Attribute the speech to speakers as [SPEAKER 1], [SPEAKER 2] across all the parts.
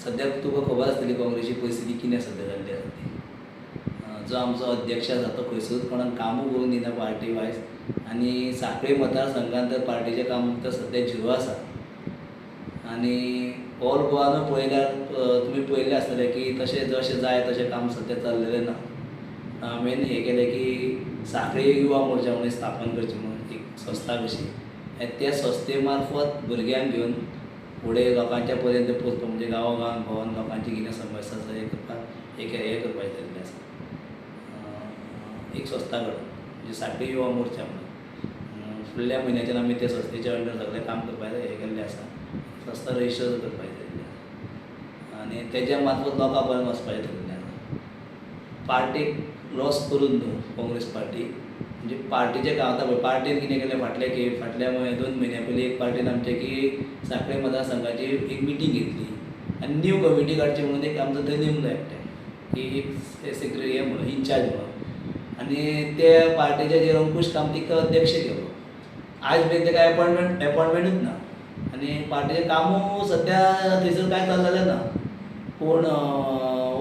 [SPEAKER 1] सद्याक तुका खबर आसतली काँग्रेसची परिस्थिती कितें सद्या जाल्ली आसा ती. जो आमचो अध्यक्ष आसा तो खंयसरूच कोणाक कामूय करूंक दिना पार्टी वायज आनी सांखळी मतदारसंघांत तर पार्टीचें काम तर सद्या झिरो आसा. आनी ऑल गोवानूय पळयल्यार तुमी पळयल्लें आसतलें की तशें जशें जाय तशें काम सद्या चल्लेलें ना. हांवें हें केलें की सांखळी युवा मोर्चा म्हणून स्थापन करची म्हणून एक संस्था कशी आनी त्या संस्थे मार्फत भुरग्यांक घेवन फुडें लोकांच्या पर्यंत पोचपाक म्हणजे गांवा गांवान भोंवन लोकांची कितें समस्या आसा हें करपाक एक हें करपाचें थारिल्लें आसा. एक संस्था घडोवन म्हणजे सांखळी युवा मोर्चा म्हणून फुडल्या म्हयन्याच्यान आमी त्या संस्थेच्या अंडर सगळें काम करपाचें हें केल्लें आसा. संस्था रजिस्टर करपाचें थारिल्लें आसा आनी तेज्या मार्फत लोकां पर्यंत वचपाचें थारिल्लें आसा. पार्टीक लॉस करून न्हू काँग्रेस पार्टी म्हणजे पार्टीचें काम आतां पळय पार्टीन कितें केलें फाटल्या खेप फाटल्या 2 म्हयन्या पयलीं एक पार्टीन आमचे की सांखळे मतदारसंघाची एक मिटींग घेतली आनी न्यू कमिटी काडची म्हणून एक आमचो थंय नेमलो एकट्याक की एक सेक्रेटरी हे म्हणून इन्चार्ज म्हणून आनी ते पार्टीचे जे अंकुश कामतीक तो अध्यक्ष केलो. आयज मेरेन ताका एपॉयंटमेंटूच ना आनी पार्टीचें कामूय सद्या थंयसर कांय चल्लेलें ना. कोण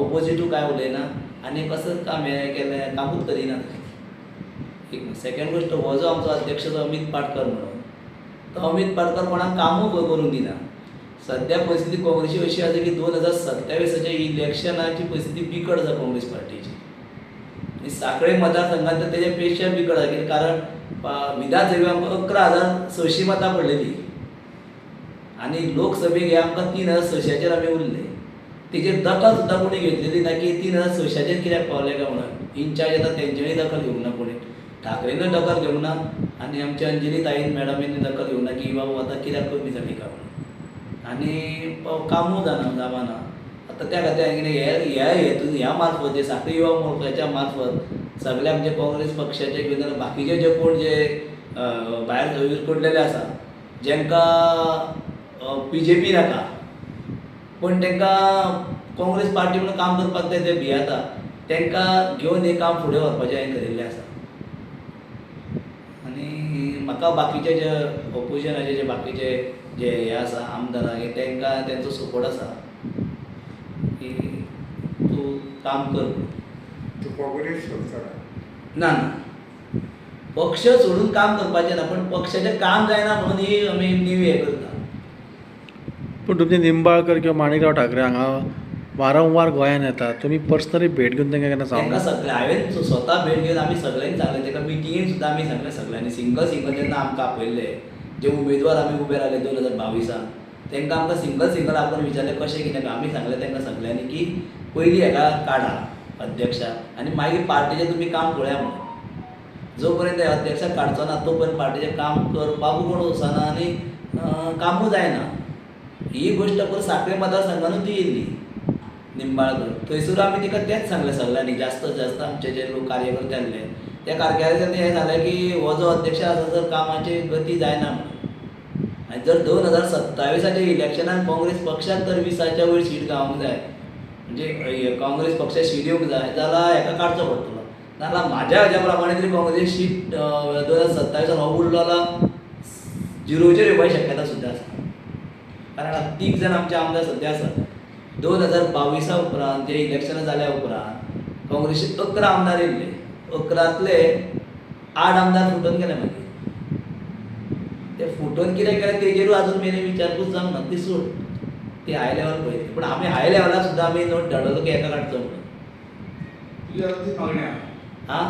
[SPEAKER 1] ओपोजिटूय कांय उलयना आनी कसलेंच काम हें केलें कामूच करिना. एक सेकेंड गोश्ट हो जो आमचो अध्यक्ष जो अमीत पाटकर म्हणून तो अमीत पाटकर कोणाक कामूय करूंक दिना. सद्या परिस्थिती काँग्रेसी अशी आसा की 2027 इलेक्शनाची परिस्थिती बिकट आसा काँग्रेस पार्टीची आनी सांखळे मतदारसंघांत तर तेज्या पेक्षा बिकट आसा कित्याक कारण विधानसभेक आमकां 11,600 मतां पडलेलीं आनी लोकसभेक हे आमकां 3,600 आमी उरले. तेजेर दखल सुद्दां कोणी घेतलेली ना की 3,600 कित्याक पावले काय म्हणून. इन्चार्ज येता तेंच्यांनी दखल घेवंक ना कोणी, ठाकरेनूय दखल घेवंक ना आनी आमच्या अंजली ताईन मॅडमीन दखल घेवंक ना की बाबा आतां कित्याक कमी जाली काय म्हणून. आनी कामूय जावना जावना. आतां त्या खातीर हांवें कितें ह्या हेतून ह्या मार्फत जे सांखळी युवा मोर्चाच्या मार्फत सगळे आमचे काँग्रेस पक्षाचे घेवन जाल्यार बाकीचे जे कोण जे भायर विरकुटलेले आसा जेंकां बीजेपी नाका पूण तांकां काँग्रेस पार्टी म्हणून काम करपाक ते भियेता तांकां घेवन हें काम फुडें व्हरपाचें हांवें थरयिल्लें आसा. आनी म्हाका बाकीचे जे ओपोजिशनाचे जे बाकीचे जे हे आसा आमदार हे तांकां तेंचो सपोर्ट आसा की तूं काम कर.
[SPEAKER 2] तूं काँग्रेस सोडटा?
[SPEAKER 1] ना ना, पक्ष सोडून काम करपाचें ना, पूण पक्षाचें काम जायना म्हणून ही आमी न्यू हें करता.
[SPEAKER 3] पूण तुमचे निंबाळकर किंवा माणिकराव ठाकरे हांगा वारंवार गोंयांत येतात, तुमी पर्सनली भेट घेवन तांकां केन्ना
[SPEAKER 1] तांकां
[SPEAKER 3] सांगूंक?
[SPEAKER 1] सगळें हांवें स्वता भेट घेवन आमी सगळ्यांनी सांगलें, ताका मिटिंगेक सुद्दां आमी सांगलें सगळ्यांनी सिंगल सिंगल जेन्ना आमकां आपयल्ले जे उमेदवार आमी उबे रावले 2022 तांकां आमकां सिंगल सिंगल आपोवन विचारलें कशें कितें. आमी सांगलें तांकां सगळ्यांनी की पयलीं हेका काडा अध्यक्षाक आनी मागीर पार्टीचें तुमी काम पळया म्हणून. जो पर्यंत अध्यक्षाक काडचो ना तो पर्यंत पार्टीचें काम करपाकूय कोण वचना आनी कामूय जायना. ही गोश्ट परत सांखळे मतदारसंघानूच ती येयल्ली निंबाळकर, थंयसर आमी तिका तेंच सांगलें सगळ्यांनी, जास्त जास्त आमचे जे लोक कार्यकर्ते आहले त्या कार्यकर्त्यांनी हें सांगलें की हो जो अध्यक्ष आसा जर कामाची गती जायना म्हणून. आनी जर 2027 इलेक्शनान काँग्रेस पक्षाक जर 20 वयर सीट गावोंक जाय म्हणजे काँग्रेस पक्षाक सीट येवंक जाय जाल्यार हेका काडचो पडटलो. नाजाल्यार म्हाज्या हेज्या प्रमाणे तरी काँग्रेस सीट 2027 हो उरलो जाल्यार झिरोचेर येवपाची शक्यता सुद्दां आसा. कारण आतां 3 जाण आमचे आमदार सद्या आसात. 2022 उपरांत जे इलेक्शनां जाल्या उपरांत काँग्रेसीक 11 आमदार येयल्ले, 11तले 8 आमदार फुटून गेले. मागीर ते फुटून कितें केलें तेजेरूय आजून मेरेन विचारपूस जावंक ना, ती सोड, ती हाय लेवल पळयली. पूण आमी हाय लेवलाक सुद्दां आमी नोट धाडलो की हेका काडचो म्हणून. आं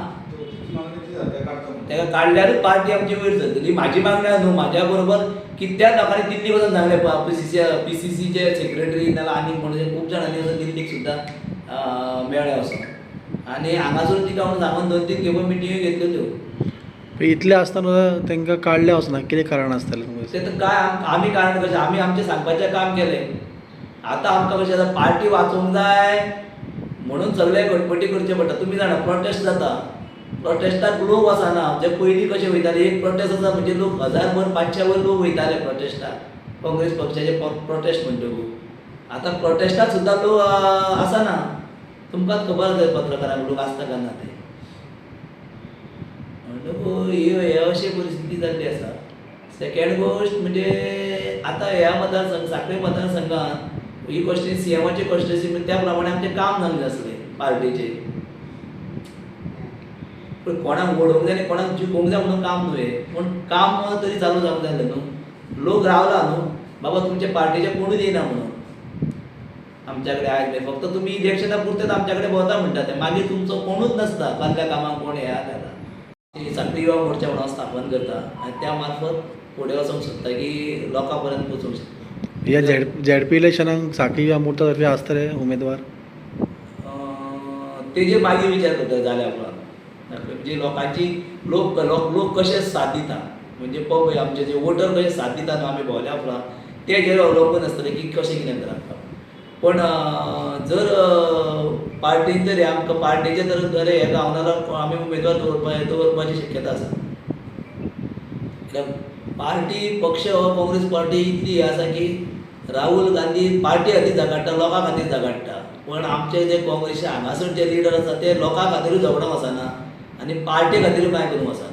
[SPEAKER 1] तेका काडल्यारूच पार्टी आमची वयर सरतली. म्हाजी मागणी न्हू, म्हाज्या बरोबर कितल्या लोकांनी दिल्ली वचून सांगलें, पीसीसीचे सेक्रेटरी नाल्यार आनीक म्हणून खूब जाणांनी वचून दिल्लीक सुद्दां मेळ्ळें वचोन आनी हांगासून तिका म्हणून सांगून 2-3 खेपो मिटिंग्यो घेतल्यो त्यो.
[SPEAKER 3] इतलें आसतना तांकां काडलें वचना कितें कारण आसतलें?
[SPEAKER 1] तें तर काय आमी कारण कशें आमी आमचें सांगपाचें काम केलें. आतां आमकां कशें आतां पार्टी वाचोवंक जाय म्हणून सगळे गणपटी करचे पडटा. तुमी जाणा प्रोटेस्ट जाता, प्रोटेस्टाक लोक वचना. जे पयलीं कशें वयताले एक प्रोटेस्ट आसा म्हणजे लोक 1000 500 वयर लोक वयताले प्रोटेस्टाक, काँग्रेस पक्षाचे प्रोटेस्ट म्हणटकूच. आतां प्रोटेस्टाक सुद्दां लोक आसना. तुमकांच खबर आसा पत्रकारांक लोक आसता काय ना ते. म्हणटकूच ही अशी परिस्थिती जाल्ली आसा. सेकेंड गोश्ट म्हणजे आतां ह्या मतदारसंघ सांखळे मतदारसंघात ही कॉन्स्टिट्युएन्सी सीएमाची कॉन्स्टिट्युएन्सी म्हणजे त्या प्रमाणे आमचें काम जावंक जाय आसलें पार्टीचें. पूण कोणाक वडोवंक जाय आनी कोणाक जिखोवंक जाय म्हणून काम न्हू हें, पूण काम तरी चालू जावंक जाय आसलें न्हू. लोक रावला न्हू बाबा तुमच्या पार्टीचे कोणूच येयना म्हणून आमच्या कडेन आयज न्हय, फक्त तुमी इलेक्शना पुरतेच आमच्या कडेन भोंवता म्हणटा ते, मागीर तुमचो कोणूच नासता कसल्या कामाक कोण हे जाता. साखळी युवा मोर्चा म्हणून हांव स्थापन करता आनी त्या मार्फत फुडें वचोंक सोदता की लोकां पर्यंत पोचोवंक शकता.
[SPEAKER 3] ह्या झेडपी इलेक्शनाक साखळी युवा मोर्चा तर्फे आसतले उमेदवार?
[SPEAKER 1] तेजेर मागीर विचार करता जाल्या उपरांत, म्हणजे लोकांची लोक लोक कशे साथ दिता, म्हणजे पळय आमचे जे वोटर कशे साथ दिता न्हू आमी भोंवल्या उपरांत तेजेर अवलंबून आसतलें की कशें कितें करप. पण जर पार्टीन जर आमकां पार्टीचे तर बरें हें गावना जाल्यार आमी उमेदवार दवरपाची शक्यता आसा. कित्याक पार्टी पक्ष हो काँग्रेस पार्टी इतली हें आसा की राहुल गांधी पार्टी खातीर झगडटा, लोकां खातीर झगडटा, पण आमचे जे काँग्रेसी हांगासर जे लिडर आसा ते लोकां खातीरूय झगडोंक वचना आनी पार्टी खातीरूय कांय करूंक वचना.